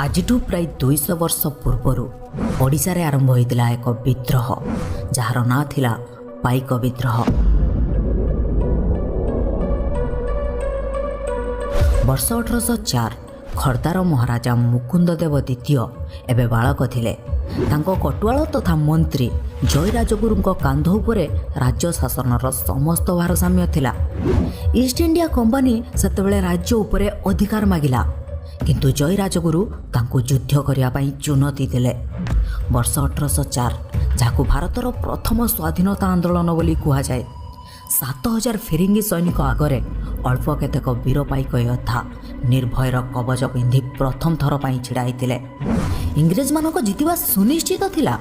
ଆଜିଠୁ ପ୍ରାୟ 200 ବର୍ଷ ପୂର୍ବରୁ ଓଡ଼ିଶାରେ ଆରମ୍ଭ ହୋଇଥିଲା ଏକ ବିଦ୍ରୋହ, ଯାହାର ନାଁ ଥିଲା ପାଇକ ବିଦ୍ରୋହ। ବର୍ଷ 1804, ଖୋର୍ଦ୍ଧାର ମହାରାଜା ମୁକୁନ୍ଦଦେବ ଦ୍ୱିତୀୟ ଏବେ ବାଳକ ଥିଲେ। ତାଙ୍କ କଟୁଆଳ ତଥା ମନ୍ତ୍ରୀ ଜୟ ରାଜଗୁରୁଙ୍କ କାନ୍ଧ ଉପରେ ରାଜ୍ୟ ଶାସନର ସମସ୍ତ ଭାରସାମ୍ୟ ଥିଲା। ଇଷ୍ଟ ଇଣ୍ଡିଆ କମ୍ପାନୀ ସେତେବେଳେ ରାଜ୍ୟ ଉପରେ ଅଧିକାର ମାଗିଲା, କିନ୍ତୁ ଜୟ ରାଜଗୁରୁ ତାଙ୍କୁ ଯୁଦ୍ଧ କରିବା ପାଇଁ ଚୁନତି ଦେଲେ। ବର୍ଷ 1804, ଯାହାକୁ ଭାରତର ପ୍ରଥମ ସ୍ୱାଧୀନତା ଆନ୍ଦୋଳନ ବୋଲି କୁହାଯାଏ। 7000 ଫିରିଙ୍ଗି ସୈନିକ ଆଗରେ ଅଳ୍ପ କେତେକ ବୀର ପାଇକ ଯୋଦ୍ଧା ନିର୍ଭୟର କବଚ ପିନ୍ଧି ପ୍ରଥମ ଥର ପାଇଁ ଛିଡ଼ା ହେଇଥିଲେ। ଇଂରେଜମାନଙ୍କ ଜିତିବା ସୁନିଶ୍ଚିତ ଥିଲା,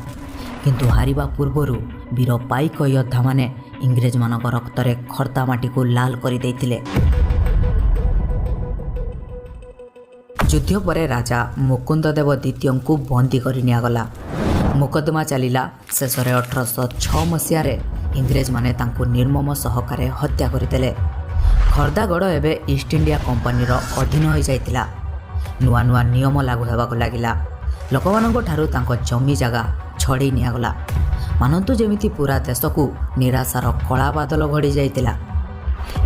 କିନ୍ତୁ ହାରିବା ପୂର୍ବରୁ ବୀର ପାଇକ ଯୋଦ୍ଧାମାନେ ଇଂରେଜମାନଙ୍କ ରକ୍ତରେ ଖୋର୍ଦ୍ଧା ମାଟିକୁ ଲାଲ କରିଦେଇଥିଲେ। ଯୁଦ୍ଧ ପରେ ରାଜା ମୁକୁନ୍ଦଦେବ ଦ୍ୱିତୀୟଙ୍କୁ ବନ୍ଦୀ କରି ନିଆଗଲା। ମୋକଦ୍ଦମା ଚାଲିଲା। ଶେଷରେ 1806 ମସିହାରେ ଇଂରେଜମାନେ ତାଙ୍କୁ ନିର୍ମମ ସହକାରେ ହତ୍ୟା କରିଦେଲେ। ଖୋର୍ଦ୍ଧାଗଡ଼ ଏବେ ଇଷ୍ଟ ଇଣ୍ଡିଆ କମ୍ପାନୀର ଅଧୀନ ହୋଇଯାଇଥିଲା। ନୂଆ ନୂଆ ନିୟମ ଲାଗୁ ହେବାକୁ ଲାଗିଲା। ଲୋକମାନଙ୍କ ଠାରୁ ତାଙ୍କ ଜମି ଜାଗା ଛଡ଼େଇ ନିଆଗଲା। ମାନନ୍ତୁ ଯେମିତି ପୁରା ଦେଶକୁ ନିରାଶାର କଳା ବାଦଲ ଘୋଡ଼ି ଯାଇଥିଲା।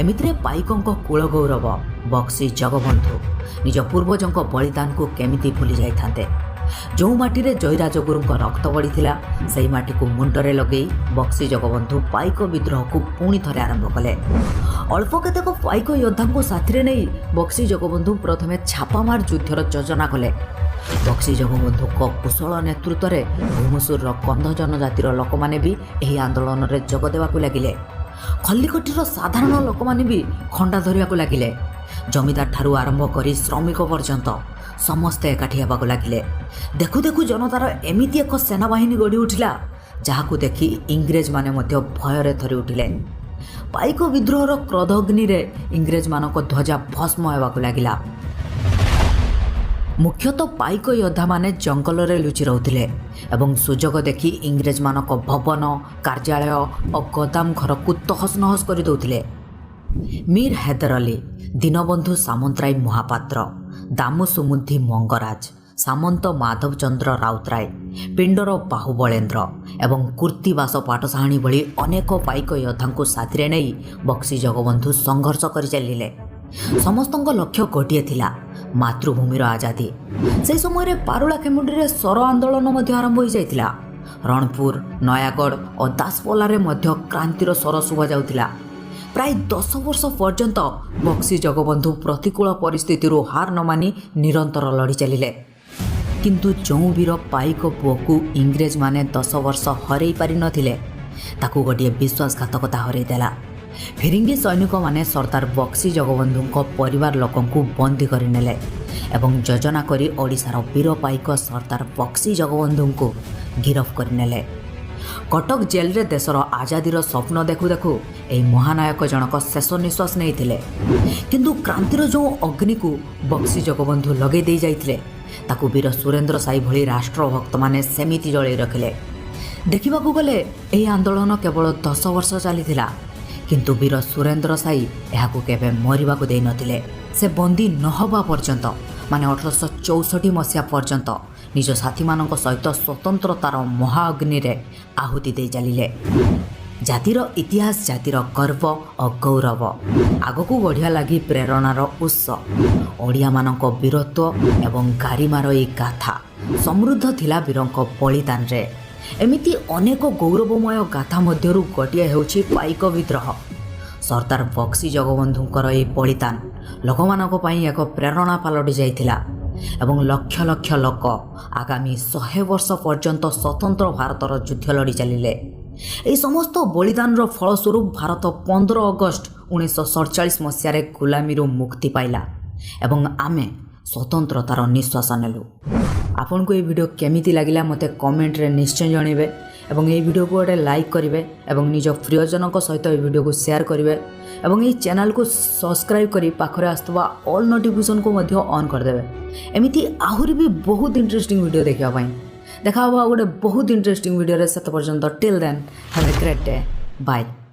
ଏମିତିରେ ପାଇକଙ୍କ କୂଳ ଗୌରବ ବକ୍ସି ଜଗବନ୍ଧୁ ନିଜ ପୂର୍ବଜଙ୍କ ବଳିଦାନକୁ କେମିତି ଭୁଲି ଯାଇଥାନ୍ତେ? ଯେଉଁ ମାଟିରେ ଜୟରାଜଗୁରୁଙ୍କ ରକ୍ତ ପଡ଼ିଥିଲା, ସେହି ମାଟିକୁ ମୁଣ୍ଡରେ ଲଗେଇ ବକ୍ସି ଜଗବନ୍ଧୁ ପାଇକ ବିଦ୍ରୋହକୁ ପୁଣି ଥରେ ଆରମ୍ଭ କଲେ। ଅଳ୍ପ କେତେକ ପାଇକ ଯୋଦ୍ଧାଙ୍କୁ ସାଥିରେ ନେଇ ବକ୍ସି ଜଗବନ୍ଧୁ ପ୍ରଥମେ ଛାପାମାର ଯୁଦ୍ଧର ଯୋଜନା କଲେ। ବକ୍ସି ଜଗବନ୍ଧୁଙ୍କ କୁଶଳ ନେତୃତ୍ୱରେ ଘୁମୁସୁରର କନ୍ଧ ଜନଜାତିର ଲୋକମାନେ ବି ଏହି ଆନ୍ଦୋଳନରେ ଯୋଗ ଦେବାକୁ ଲାଗିଲେ। ଖଲ୍ଲିକୋଟର ସାଧାରଣ ଲୋକମାନେ ବି ଖଣ୍ଡା ଧରିବାକୁ ଲାଗିଲେ। ଜମିଦାର ଠାରୁ ଆରମ୍ଭ କରି ଶ୍ରମିକ ପର୍ଯ୍ୟନ୍ତ ସମସ୍ତେ ଏକାଠି ହେବାକୁ ଲାଗିଲେ। ଦେଖୁ ଦେଖୁ ଜନତାର ଏମିତି ଏକ ସେନାବାହିନୀ ଗଢ଼ି ଉଠିଲା, ଯାହାକୁ ଦେଖି ଇଂରେଜମାନେ ମଧ୍ୟ ଭୟରେ ଥରି ଉଠିଲେ। ପାଇକ ବିଦ୍ରୋହର କ୍ରୋଧାଗ୍ନିରେ ଇଂରେଜମାନଙ୍କ ଧ୍ୱଜା ଭସ୍ମ ହେବାକୁ ଲାଗିଲା। ମୁଖ୍ୟତଃ ପାଇକ ଯୋଦ୍ଧାମାନେ ଜଙ୍ଗଲରେ ଲୁଚି ରହୁଥିଲେ ଏବଂ ସୁଯୋଗ ଦେଖି ଇଂରେଜମାନଙ୍କ ଭବନ, କାର୍ଯ୍ୟାଳୟ ଓ ଗୋଦାମ ଘରକୁ ତହସ ନହସ କରିଦେଉଥିଲେ। ମୀର ହୈଦର ଅଲି, ଦୀନବନ୍ଧୁ ସାମନ୍ତରାୟ ମହାପାତ୍ର, ଦାମୁ ସୁମୁଦ୍ଧି ମଙ୍ଗରାଜ, ସାମନ୍ତ ମାଧବଚନ୍ଦ୍ର ରାଉତରାୟ, ପିଣ୍ଡର ବାହୁବଳେନ୍ଦ୍ର ଏବଂ କୀର୍ତ୍ତିବାସ ପାଟସାହାଣୀ ଭଳି ଅନେକ ପାଇକ ଯୋଦ୍ଧାଙ୍କୁ ସାଥିରେ ନେଇ ବକ୍ସି ଜଗବନ୍ଧୁ ସଂଘର୍ଷ କରି ଚାଲିଲେ। ସମସ୍ତଙ୍କ ଲକ୍ଷ୍ୟ ଗୋଟିଏ ଥିଲା, ମାତୃଭୂମିର ଆଜାଦି। ସେହି ସମୟରେ ପାରଳାଖେମୁଣ୍ଡିରେ ସର ଆନ୍ଦୋଳନ ମଧ୍ୟ ଆରମ୍ଭ ହୋଇଯାଇଥିଲା। ରଣପୁର, ନୟାଗଡ଼ ଓ ଦାସପଲ୍ଲାରେ ମଧ୍ୟ କ୍ରାନ୍ତିର ସ୍ୱର ଶୁଭାଯାଉଥିଲା। ପ୍ରାୟ 10 ବର୍ଷ ପର୍ଯ୍ୟନ୍ତ ବକ୍ସି ଜଗବନ୍ଧୁ ପ୍ରତିକୂଳ ପରିସ୍ଥିତିରୁ ହାର ନ ମାନି ନିରନ୍ତର ଲଢ଼ି ଚାଲିଲେ। କିନ୍ତୁ ଯେଉଁ ବୀର ପାଇକ ପୁଅକୁ ଇଂରେଜମାନେ 10 ବର୍ଷ ହରେଇ ପାରିନଥିଲେ, ତାକୁ ଗୋଟିଏ ବିଶ୍ୱାସଘାତକତା ହରେଇ ଦେଲା। ଫିରିଙ୍ଗି ସୈନିକମାନେ ସର୍ଦ୍ଦାର ବକ୍ସି ଜଗବନ୍ଧୁଙ୍କ ପରିବାର ଲୋକଙ୍କୁ ବନ୍ଦୀ କରିନେଲେ ଏବଂ ଯୋଜନା କରି ଓଡ଼ିଶାର ବୀର ପାଇକ ସର୍ଦ୍ଦାର ବକ୍ସି ଜଗବନ୍ଧୁଙ୍କୁ ଗିରଫ କରିନେଲେ। କଟକ ଜେଲରେ ଦେଶର ଆଜାଦିର ସ୍ୱପ୍ନ ଦେଖୁ ଦେଖୁ ଏହି ମହାନାୟକ ଜଣକ ଶେଷ ନିଶ୍ୱାସ ନେଇଥିଲେ। କିନ୍ତୁ କ୍ରାନ୍ତିର ଯେଉଁ ଅଗ୍ନିକୁ ବକ୍ସି ଜଗବନ୍ଧୁ ଲଗେଇ ଦେଇ ଯାଇଥିଲେ, ତାକୁ ବୀର ସୁରେନ୍ଦ୍ର ସାଇ ଭଳି ରାଷ୍ଟ୍ରଭକ୍ତମାନେ ସେମିତି ଜଳେଇ ରଖିଲେ। ଦେଖିବାକୁ ଗଲେ ଏହି ଆନ୍ଦୋଳନ କେବଳ 10 ବର୍ଷ ଚାଲିଥିଲା, କିନ୍ତୁ ବୀର ସୁରେନ୍ଦ୍ର ସାଇ ଏହାକୁ କେବେ ମରିବାକୁ ଦେଇନଥିଲେ। ସେ ବନ୍ଦୀ ନ ହେବା ପର୍ଯ୍ୟନ୍ତ, ମାନେ 1864 ମସିହା ପର୍ଯ୍ୟନ୍ତ ନିଜ ସାଥୀମାନଙ୍କ ସହିତ ସ୍ୱତନ୍ତ୍ରତାର ମହାଅଗ୍ନିରେ ଆହୁତି ଦେଇ ଚାଲିଲେ। ଜାତିର ଇତିହାସ, ଜାତିର ଗର୍ବ ଓ ଗୌରବ, ଆଗକୁ ବଢ଼ିବା ଲାଗି ପ୍ରେରଣାର ଉତ୍ସ ଓଡ଼ିଆମାନଙ୍କ ବୀରତ୍ୱ ଏବଂ ଗାରିମାର ଏହି ଗାଥା ସମୃଦ୍ଧ ଥିଲା ବୀରଙ୍କ ବଳିଦାନରେ। ଏମିତି ଅନେକ ଗୌରବମୟ ଗାଥା ମଧ୍ୟରୁ ଗୋଟିଏ ହେଉଛି ପାଇକ ବିଦ୍ରୋହ। ସର୍ଦ୍ଦାର ବକ୍ସି ଜଗବନ୍ଧୁଙ୍କର ଏହି ବଳିଦାନ ଲୋକମାନଙ୍କ ପାଇଁ ଏକ ପ୍ରେରଣା ପାଲଟି ଯାଇଥିଲା ଏବଂ ଲକ୍ଷ ଲକ୍ଷ ଲୋକ ଆଗାମୀ 100 ବର୍ଷ ପର୍ଯ୍ୟନ୍ତ ସ୍ୱତନ୍ତ୍ର ଭାରତର ଯୁଦ୍ଧ ଲଢ଼ି ଚାଲିଲେ। ଏହି ସମସ୍ତ ବଳିଦାନର ଫଳସ୍ୱରୂପ ଭାରତ 15 ଅଗଷ୍ଟ 1947 ମସିହାରେ ଗୁଲାମୀରୁ ମୁକ୍ତି ପାଇଲା ଏବଂ ଆମେ ସ୍ୱତନ୍ତ୍ରତାର ନିଶ୍ୱାସ ନେଲୁ। ଆପଣଙ୍କୁ ଏହି ଭିଡ଼ିଓ କେମିତି ଲାଗିଲା, ମୋତେ କମେଣ୍ଟରେ ନିଶ୍ଚୟ ଜଣାଇବେ ଏବଂ ଏହି ଭିଡ଼ିଓକୁ ଗୋଟେ ଲାଇକ୍ କରିବେ ଏବଂ ନିଜ ପ୍ରିୟଜନଙ୍କ ସହିତ ଏହି ଭିଡ଼ିଓକୁ ସେୟାର କରିବେ ଏବଂ ଏହି ଚ୍ୟାନେଲକୁ ସବସ୍କ୍ରାଇବ୍ କରି ପାଖରେ ଆସୁଥିବା ଅଲ୍ ନୋଟିଫିକେସନ୍କୁ ମଧ୍ୟ ଅନ୍ କରିଦେବେ, ଏମିତି ଆହୁରି ବି ବହୁତ ଇଣ୍ଟରେଷ୍ଟିଂ ଭିଡ଼ିଓ ଦେଖିବା ପାଇଁ। ଦେଖା ହେବ ଆଉ ଗୋଟେ ବହୁତ ଇଣ୍ଟରେଷ୍ଟିଂ ଭିଡ଼ିଓରେ। ସେତେ ପର୍ଯ୍ୟନ୍ତ, till then, have a great day. Bye.